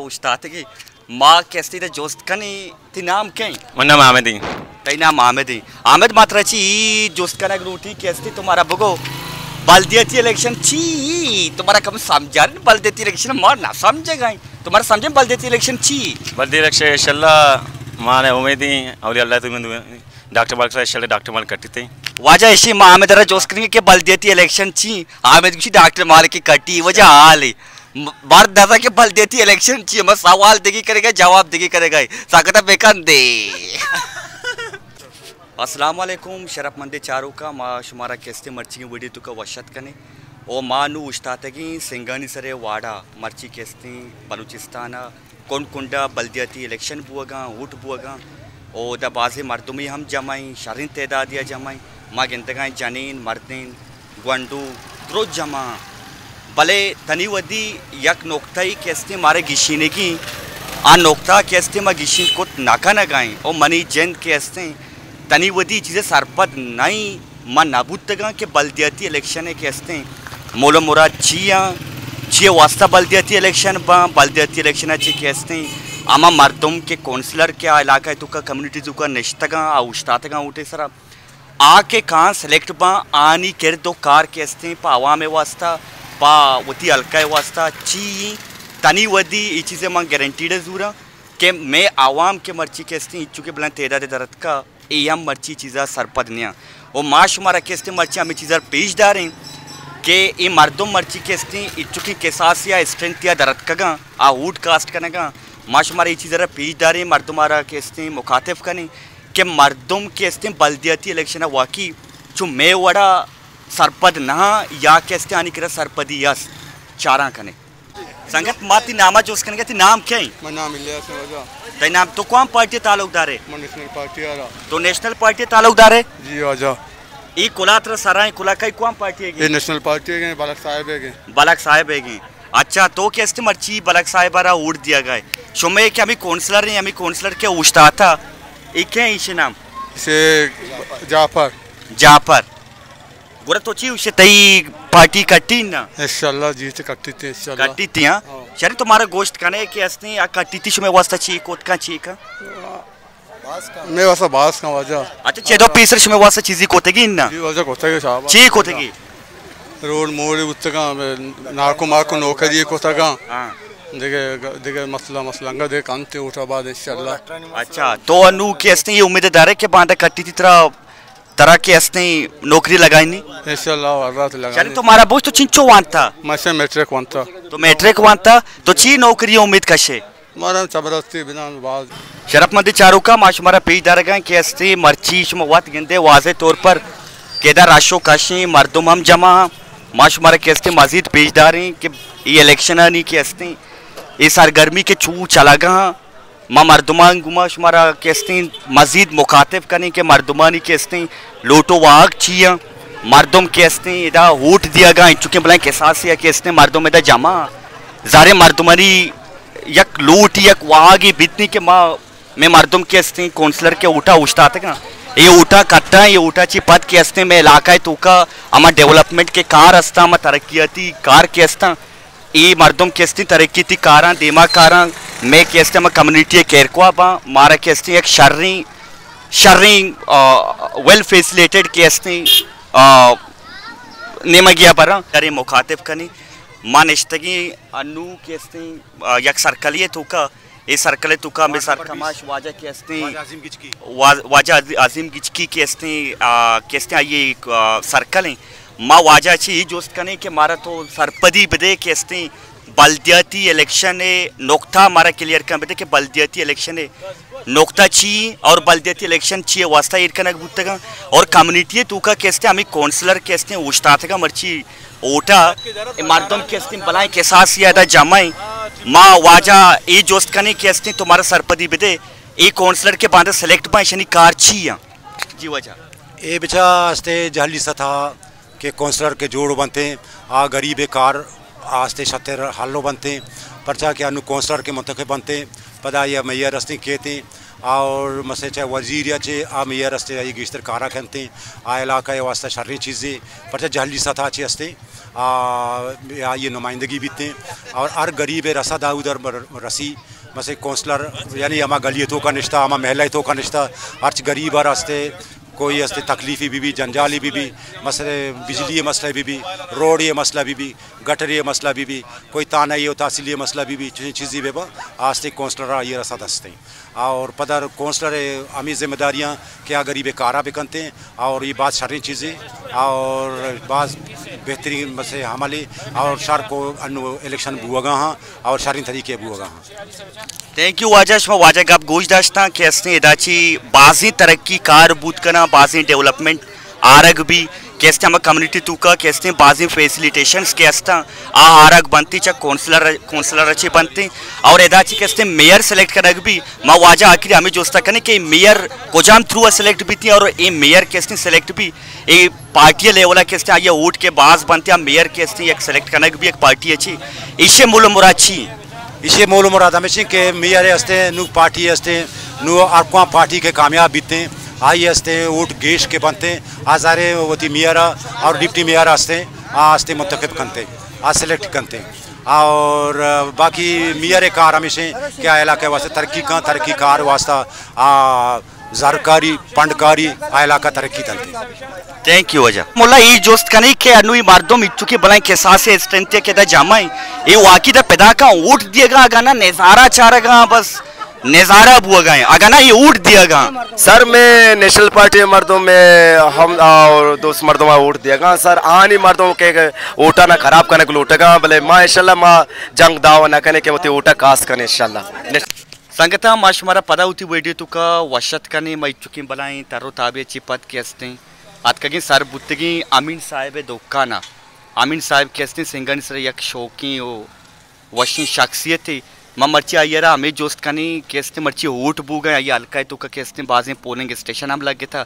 اوشتاتگی۔ ما کہ استی ترا جست کنیں، تئی نام کئے؟ من نام حامد ایں۔ تئی نام حامد ایں۔ حامد، ما ترا چی جست کنگ لوٹیں کہ استی تو مارا بگو، بلدیاتی الیکشن چی؟ تو مارا کم سمجھا، بلدیاتی الیکشن ما نہ سمجھگا ایں۔ تو مارا سمجھا بلدیاتی الیکشن چی؟ بلدی الیکشن انشاءاللہ ما نے امید ایں، اولی اللہ تو من ڈاکٹر مالک صاحب، انشاءاللہ ڈاکٹر مالک کٹیت۔ واجہ، اشی ما حامد را جست کنیں کہ بلدیاتی الیکشن چی؟ حامد گوشی ڈاکٹر مالک کٹی، واجہ حال ایں۔ م-، مرد داتا کہ بلدیاتی الیکشن چی؟ ما سوال دگی کرے گا، جواب دگی کرے گا۔ ساکتا بکن دے۔ السلام علیکم شرف مندیں چاروکاں، ما شمارا کہ استی مرچی ویڈیو توکا وشت کنیں۔ او ما نوں اوشتاتگیں سنگانی سرے واڑا، مرچی کہ استی بلوچستان ء کنڈ کنڈ ء بلدیاتی الیکشن بوگاں، ووٹ بوگاں، او دا بازیں مردمے ہم جمع ایں، شریں تعدادے ء جمع ایں۔ ما گندگا ایں جنین، مردین، گونڈو درست جمع آں۔ بلے تنی ودی یک نقطہ ای کہ استیں مارا گیشینگی، آ نقطہ کہ استیں ما گیشین کت نہ کنگا ایں۔ او منی جند کہ استیں تنی ودی چیزے سرپد نہ ایں، ما نہ بوتگاں کہ بلدیاتی الیکشن ء کہ استیں مول و مراد چی آں، چی واسطہ بلدیاتی الیکشن باں، بلدیاتی الیکشن ء چی کہ استیں ہما مردم کہ کونسلر کہ آ علاقہ توکا کمیونٹی توکا نشتگاں، آ اوشتاتگاں ووٹے سرا۔ آ کہ کاں سلیکٹ باں، آنی کرد و کار کہ استیں پہ عوام ء واسطہ، پہ وتی حلقہ ء واسطہ چی ایں، تنی ودی اے چیز ء من گارنٹیڈ ء زوراں کہ مئے عوام کہ مرچی کہ استیں انچو کہ بلائیں تعداد ء در اتکا، اے ہم مرچی چیزا سرپد نیاں۔ و ما شمارا کہ استیں مرچی ہمے چیزا پیش داریں کہ اے مردم مرچی کہ استیں انچو کہ کساس یا اسٹرینتھ یا در اتکگاں، آ ووٹ کاسٹ کنگاں۔ ما شمارا اے چیزا پیش داریں، مردم آرا کہ استیں مخاطب کنیں۔ کہ مردم کہ استیں بلدیاتی الیکشن ء واقعی چو مئے وڑا سرپد نہ آں یا کہ استیں آنی کرا سرپدی است، چاراں کنے۔ سنگت، ما تی نام ء جست کنگا، تی نام کئے؟ من نام الیاس ایں واجہ۔ تئی نام، تو کوام پارٹی تعلق دارے؟ من نیشنل پارٹی آرا۔ تو نیشنل پارٹی تعلق دارے؟ جی واجہ۔ ای کلا ترا سرائیں کلا کئی کوام پارٹی ہے؟ اے نیشنل پارٹی ہے، بلک صاحب ہے۔ بلک صاحب ہے۔ اچھا، تو کہ است مرچی بلک صاحب ء را ووٹ دیا گئے۔ شمے کہ ہمیں کونسلر ہیں، ہمیں کونسلر کے اوشتاتا، اے کئے ایشی نام؟ اسے جعفر۔ جعفر۔ گڑا تو چی اوشے تئی پارٹی کٹی نا؟ انشاءاللہ جیت کٹی تھی، انشاءاللہ۔ کٹی تھی، ہاں؟ ہاں۔ شری تو مارا گوشت کنے کہ استیں آ کٹی تھی شمے واسطہ چی کوت کن چی کن؟ مئے واسطہ باز کن واجہ۔ اچھا، چیدو پیسر شمے واسطہ چیزی کوتگی نا؟ جی واجہ کوتگی شاباش۔ چی کوتگی؟ روڈ موڑی بوتگاں، ناکو ماکو نوکری کوتگاں۔ ہاں۔ دیگہ، دیگہ مسئلہ، مسئلہ انگا دیگہ کنتے اوٹا بعد انشاءاللہ۔ اچھا، تو انو کہ استیں یہ امید دارے کہ باندا کٹی تھی ترا، ترا کہ استیں نوکری لگائنی؟ انشاءاللہ ورات لگائنی۔ یعنی تو مارا بوش تو چنچو وانتا؟ میں سے میٹرک وانتا۔ تو میٹرک وانتا، تو چی نوکری امید کشے؟ مارا چبرستی بنان باز۔ شرف مندیں چاروکاں، ما شمارا پیش دارگاں کہ استی مرچی شما وت گندے واضح طور پر کہ ادا رش و کشیں مردم ہم جمع آں۔ ما شمارا کہ استی مزید پیش داریں کہ ای الیکشنانی کہ استیں ای سرگرمی کہ چو چلگا آں۔ ما مردمان گما شمارا کہ استیں مزید مخاطب کنیں کہ مردمانی کہ استیں لوٹ و واہگ چی آں۔ مردم کہ استیں ادا ووٹ دیگا آں، چونکہ بلائیں کساسے کہ استیں مردم ادا جمع آں۔ ظاہر ہے مردمانی یک لوٹ، یک واہگے بیتنی کہ ما، مئے مردم کہ استیں کونسلر کے اوٹا اوشتاتگاں، اے اوٹا کٹاں، اے اوٹا چی پد کہ استیں مئے علاقہ توکا ہما ڈیولپمنٹ کے کار استاں، ہما ترقیاتی کار کہ استاں، اے مردم کہ استیں ترقیاتی کاراں دیما کاراں، مئے کہ استیں ہما کمیونٹی کیرکوا باں، مارا کہ استیں یک شریں، شریں، آ، ویل فیسلیٹڈ کہ استیں، آ، نیمگیا براں، شریں مخاطب کنی۔ ما نشتگیں انو کہ استیں، آ، یک سرکلے توکا، اے سرکل توکا ہمے سرکماش واجہ کہ استیں، واجہ عظیم گچکی۔ وا-، واجہ عظ-، عظیم گچکی کہ استیں، آ، کہ استیں آئی، آ، سرکل ہیں۔ ما واجہ چی اے جست کنیں کہ مارا تو سرپدی بدے کہ استیں بلدیاتی الیکشن نقطہ مارا کلیئر کن بدے کہ بلدیاتی الیکشن نقطہ چی اور بلدیاتی الیکشن چی واسطہ ایر کنگ بوتگاں اور کمیونٹی توکا کہ استیں ہمیں کونسلر کہ استیں اوشتاتگاں مرچی اوٹا اے مردم کہ استیں بلائیں کساسی ادا جمع ایں۔ ما واجہ اے جست کنیں کہ استیں تو مارا سرپدی بدے، اے کونسلر کہ باندا سلیکٹ باں، اشانی کار چی آں؟ جی واجہ۔ اے بچا استے جہلی سطح کہ کونسلر کہ جوڑ بنتے، آ غریب کار آستے شتر حل بنتے، پرچا کہ انو کونسلر کہ منتخب بنتے، پدا یا میئر استیں کیتے، اور مسے چہ وزیر یا چہ آ میئر استے، آئی گیشتر کارا کنتے، آ علاقہ ءِ واسطہ شریں چیزے، پرچہ جہلی سطح چہ استے، آ، آئی نمائندگی بیتے، اور ہر غریب رسد آ ادھر رسی، مسے کونسلر، یعنی ہما گلی توکا نشتا، ہما محلہ توکا نشتا، ہرچ غریب ہر استے، کوئی استے تکلیفی بی بی، جنجالی بی بی، مسئلہ بجلی مسئلہ بی بی، روڈ مسئلہ بی بی، گٹر مسئلہ بی بی، کوئی تانہ و تحصیلی مسئلہ بی بی، چیزی بی با، آ استے کونسلر آئی رسد استے۔ اور پدا کونسلر ہمیں ذمہ داریاں کہ آ غریب کارا بکنتے، اور یہ بات شریں چیزیں، اور باز بہترین مسے عملے، اور شر کو انو الیکشن بوگا ہاں، اور شریں طریقے بوگا ہاں۔ تھینک یو واجہ، شما واجہ گپ گوش داشتاں کہ استیں ادا چی بازیں ترقی کار بوت کناں، بازیں ڈیولپمنٹ آرگ بی کہ استیں ہمے کمیونٹی توکا کہ استیں بازیں فیسلیٹیشنز کہ استاں آ آرگ بنتی چہ کونسلر، کونسلر چی بنتی اور ادا چی کہ استیں میئر سلیکٹ کنگ بی۔ ما واجہ آخری ہمیں جوستا کنیں کہ میئر کجام تھرو سلیکٹ بیتی اور اے میئر کہ استیں سلیکٹ بی اے پارٹی لیولا کہ استیں آئی ووٹ کہ باز بنتی، آ میئر کہ استیں یک سلیکٹ کنگ بی یک پارٹی چی، ایشی مول و مراد چی؟ ایشی مول و مراد ہمیشیں کہ میئر ہستیں، نو پارٹی ہستیں، نو ارکواں پارٹی کہ کامیاب بیتیں، آئی ہستیں ووٹ گیش کہ بنتیں، آ ظاہریں وتی میئر اور ڈپٹی میئر ہستیں، آ ہستیں منتخب کنتیں، آ سلیکٹ کنتیں۔ اور باقی میئر کار ہمیشیں کہ آ علاقہ واسطہ ترقی کن، ترقی کار واسطہ آ زرکاری، پنڈکاری، آ علاقہ ترقی دنت۔ تھینک یو واجہ۔ مولا ای جوست کنی کہ انو ای مردم اچو کہ بلائیں کساسے اسٹرینتھ کہ دا جمع ہیں۔ ای واقعی دا پدا کا ووٹ دیگا، اگا نا نظارہ چارگا، بس نظارہ بوگا ہیں۔ اگا نا ای ووٹ دیگا۔ سر، میں نیشنل پارٹی مردم میں ہم اور دوست مردم ووٹ دیگا۔ سر، آنی مردم کے ووٹا نہ خراب کنگ لوٹگا، بلے ما انشاءاللہ ما جنگ دعویٰ نہ کنے کہ وتی ووٹا کاس کنے انشاءاللہ۔ سنگتاں، ما شمارا پدا وتی ویڈیو توکا وش اتک کنیں۔ ما چکیں بلائیں تر و تابے چی پد کہ استیں اتکگیں سر بوتگیں امین صاحب دکانا۔ امین صاحب کہ استیں سنگانی سر یک شوقیں و وشیں شخصیتے۔ ما مرچی آئی را ہمیں جوست کنیں کہ استیں مرچی ووٹ بوگا، آئی حلقہ توکا کہ استیں بازیں پولنگ اسٹیشن ہم لگتا۔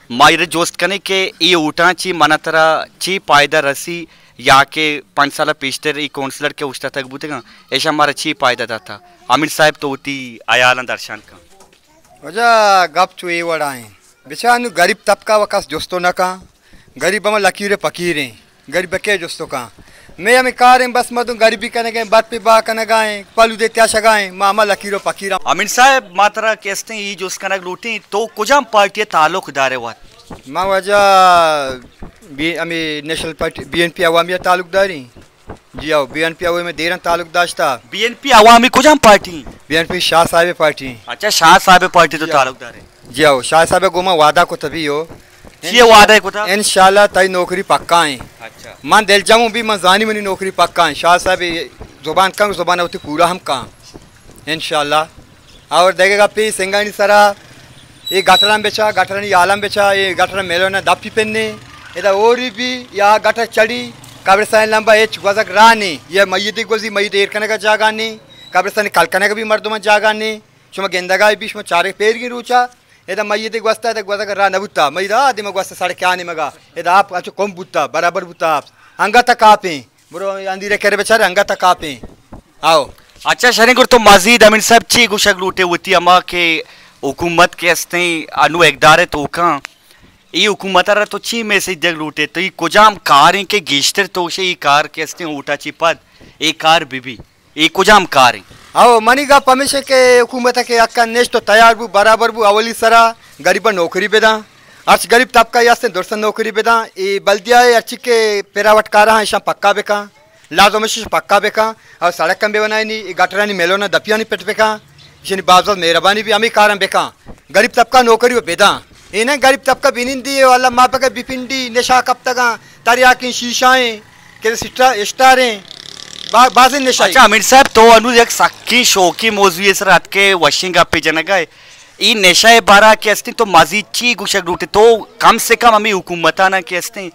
ما ایرے جوست کنیں کہ اے ووٹاں چی منا ترا چی پائدہ رسی یا کہ پنچ سال پیشتر ای کونسلر کہ اوشتاتگ بوتگاں، ایشاں مارا چی پائدہ داتا؟ امین صاحب تو وتی حیالاں درشان کن۔ واجہ گپ چو اے وڑا ہیں۔ بچار نو غریب طبقہ و کس جستو نہ کن۔ غریب ہم لکیر پکیر ہیں۔ غریب کے جستو کن۔ میں ہمیں کار ہیں بس مردم غریبی کنگا ہیں، بد پہ با کنگا ہیں، پلو دے تیاشگا ہیں، ما ہما لکیر و پکیر ہم۔ امین صاحب، ما ترا کہ استیں ای جست کنگ لوٹیں، تو کجام پارٹی تعلق دارے وت؟ ما واجہ بی، ہمیں National Party, B N P عوامی تعلق داری۔ جی آؤ، بی این پی عوامی دیرن تعلق داشتا۔ بی این پی عوامی کجام پارٹی؟ بی این پی شاہ صاحب پارٹی۔ اچھا، شاہ صاحب پارٹی تو جی آؤ۔ تعلق دارے۔ جی آؤ، شاہ صاحب گوما وعدہ کو تبھی ہو۔ چیے وعدہ کو تھا؟ انشاءاللہ تئی نوکری پکا ہیں۔ اچھا۔ من دل جموں بھی من زانی منی نوکری پکا ہیں۔ شاہ صاحب زبان کن، زبان ہوتی پورا ہم کن۔ انشاءاللہ۔ اور دگہ گپے سنگانی سرا، اے گٹراں بچا، گٹرانی حالاں بچا، اے گٹراں میلونا دپی پنے، ادا اوری بی یا گٹر چڑی، قبرستان لمبا ہچ گوزگ راہ نی، یا میت گوزی، میت ایر کنگا جاگا نی، قبرستان کل کنگا بھی مردمان جاگا نی، شما گندگا بی شما چارے پیرگی روچا، ادا میت گوستا، ادا گوزگ راہ نبوتا، میت آ دیما گوستا سڑک آنے مگا، ادا آپ اچو کم بوتا، برابر بوتا آپ، انگا تک آپیں۔ برو اندیرے کرے بچارے انگت کاپیں۔ آؤ۔ اچھا شریں، گر تو مزید امین صاحب چی گوشگ لوٹے وتی ہما کہ حکومت کہ استیں انو اقدار توکاں، ای حکومت را تو چی میسج دیگ لوٹے؟ تو ای کجام کاریں کہ گیشتر تو گوشے ای کار کہ استیں اوٹا چی پد ای کار بی بی؟ ای کجام کاریں؟ آؤ، منی گپ ہمیشہ کہ حکومت کہ حقا نشت و تیار بو، برابر بو، اولی سرا غریبا نوکری بداں۔ ہرچ غریب طبقہ ای ہستیں درستاں نوکری بداں۔ اے بلدیہ ء ہرچی کہ پرائیویٹ کاراں ایشاں پکا بکاں، لازم ایش پکا بکاں۔ اور سڑکاں بہ بنائینی، اے گٹرانی میلوناں دپیانی پٹ بکاں۔ ایشانی باز باز مہربانی بی، ہمے کاراں بکاں۔ غریب طبقہ نوکری و بداں۔ اے نہ غریب طبقہ بنندی، واللہ ما پکہ بپنڈی، نشہ کپتگاں، تریاکیں شیشائیں، کہ سٹا-، اسٹاریں، با-، بازیں نشہ۔ اچھا امین صاحب، تو انو یک سکیں شوقی موضوع سر اتکے، وشیں گپے جنگا ہے۔ ای نشہ ء بارا کہ استیں تو مزید چی گوشگ لوٹے؟ تو کم سے کم ہمیں حکومتانا کہ استیں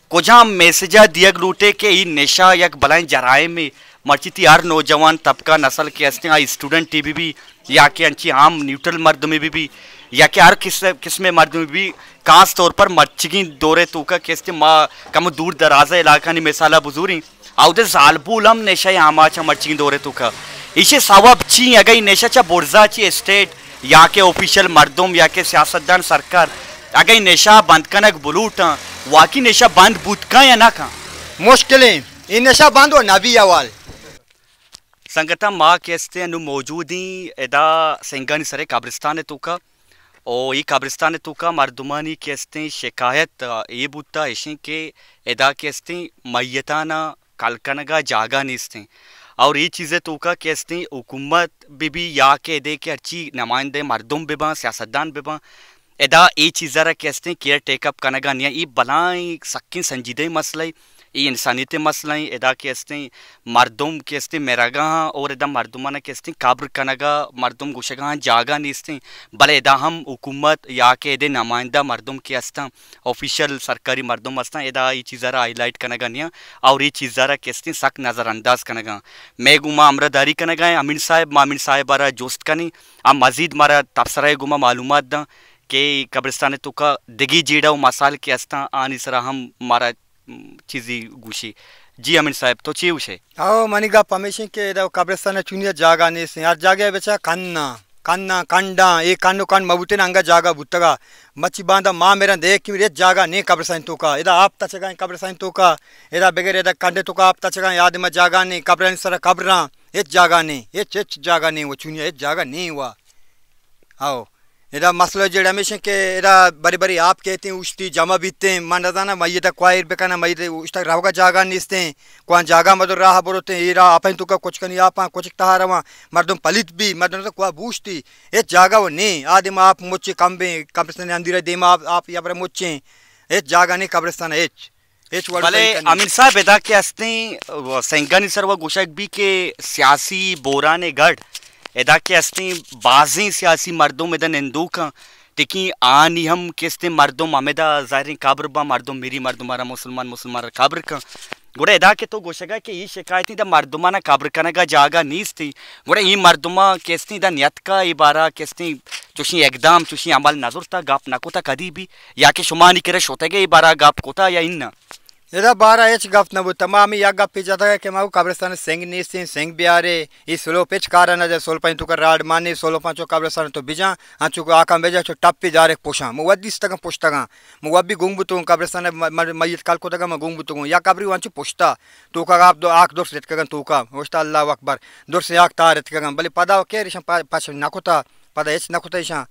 کجام میسجا دیگ لوٹے کہ ای نشہ یک بلائیں جرائمے، مرچی تی ہر نوجوان طبقہ نسل کہ استیں آ اسٹوڈنٹے بی بی یا کہ انچی عام نیوٹرل مردمے بی بی یا کہ ہر قسم، قسم مردمے بی، خاص طور پر مرچگیں دورے توکا کہ استیں ما کم دور دراز علاقانی مثالا بزوریں۔ اودے زالبول ہم نشہ ء آماچ ء مرچیگیں دور ء توکا۔ ایشی سوب چی؟ اگہ ای نشہ چہ برزا چی اسٹیٹ یا کہ آفیشل مردم یا کہ سیاستدان، سرکار اگاں اے نشہ بند کنگ بلوٹاں، واقعی نشہ بند بوت کن یا نہ کن؟ مشکلیں، اے نشہ بند و نبی احوال۔ سنگتاں، ما کہ استیں انو موجودیں ادا سنگانی سرے قبرستان توکا، او اے قبرستان توکا مردمانی کہ استیں شکایت اے بوتا اشیں کہ ادا کہ استیں میتانا کل کنگا جاگہ نیستیں، اور اے چیزے توکا کہ استیں حکومت بہ بی یا کہ ادے کہ ہرچی نمائندہ مردم بہ باں، سیاستدان بہ باں، ادا اے چیزا را کہ استیں کیئر ٹیک اپ کنگا نیاں۔ اے بلائیں سکیں سنجیدہ مسئلہ اے، اے انسانیت مسئلہ اے۔ ادا کہ استیں مردم کہ استیں مرگا ہاں اور ادا مردمانا کہ استیں قبر کنگا مردم گوشگا ہاں جاگہ نیستیں، بلے ادا ہم حکومت یا کہ ادے نمائندہ مردم کہ استاں، آفیشل سرکاری مردم استاں، ادا اے چیزا را ہائی لائٹ کنگا نیاں اور اے چیزا را کہ استیں سک نظر انداز کنگا۔ مئے گوما ہمراہ داری کنگا ایں امین صاحب، ما امین صاحب را جست کنیں، آ مزید مارا تبصرہ گوما معلومات داں کہ قبرستان توکا دگی جیڑہ و مسائل کہ استاں، آنی سرا ہم مارا چیزی گوشی۔ جی امین صاحب، تو چی گوشے؟ او، منی گپ ہمیشیں کہ ادا قبرستان چونی جاگہ نیستیں، ہر جاگہ بچا کناں، کناں، کنڈاں، اے کن و کنڈ مبوتیں، انگا جاگہ بوتگا۔ مچی باندا ما میرن دے کہ ہچ جاگہ نیں قبرستان توکا۔ ادا آپ تچگا ایں قبرستان توکا، ادا بغیر ادا کنڈے توکا آپ تچگا ایں، آدم جاگہ نیں، قبرانی سرا قبراں، ہچ جاگہ نیں، ہچ، ہچ جاگہ نیں، و چونی ہچ جاگہ نیں و۔ او۔ ادا مسئلہ جیڑہ ہمیشیں کہ ادا بری بری آپ کیتیں، اوشتی جمع بیتیں، من نزاناں میت ء کوا ایر بکناں، میت اوشتگ روگا جاگہ نیستیں، کوان جاگہ مدو راہ بروتیں، اے راہ آپیں توکا کچکنی آپاں کچک تہا رواں، مردم پلیت بی، مردم تو کوا بوشتی، ہچ جاگہ و نیں، آدم آپ مچے کمبیں، قبرستان اندیرہ دیما آپ، آپ یبرہ مچیں، ہچ جاگہ نیں قبرستان ہچ۔ ہچ وڑ بلے کنی۔ امین صاحب، ادا کہ استیں، سنگانی سر و گوشگ بی کہ سیاسی بوران گڑ، ادا کہ استیں بازیں سیاسی مردم ادا نندوکاں، ٹکی آنی ہم کہ استیں مردم ہمدا ظاہریں قبر با مردم میری مردم را مسلمان، مسلمان را قبر کن۔ گڑا ادا کہ تو گوشگا کہ اے شکایتیں دا مردمانا قبر کنگا جاگہ نیستی، گڑا اے مردماں کہ استیں دا نیتکا اے بارا کہ استیں چوشیں اقدام، چوشیں عمل نہ زرتا، گپ نہ کتا کدی بی؟ یا کہ شمانی کرا شتگے اے بارا گپ کتا یا اناں؟ ادا بارا ہچ گپ نہ بوت۔ ما ہمے یک گپے جتگ کہ ما قبرستان سنگ نیستیں، سنگ بیارے، اے سلوپ ہچ کارا نہ جا، سلوپانی توکا راڈ مانے، سلوپاں چو قبرستان تو بجاں، انچو کہ آکاں بجاں چو ٹپے دارے پوشاں۔ مو ودیستگاں پشتگاں۔ مو وبی گنگ بوتگوں قبرستان م-، م-، میت کل کتگاں، ما گنگ بوتگوں۔ یا قبری وانچو پشتا، توکا آپ دو آک درس رتکگاں توکا۔ اوشتا اللہ اکبر۔ درس آک تار رتکگاں۔ بلے پدا کیر ایشاں پا-، پاش نہ کتا، پدا ہچ نہ کتا ایشاں۔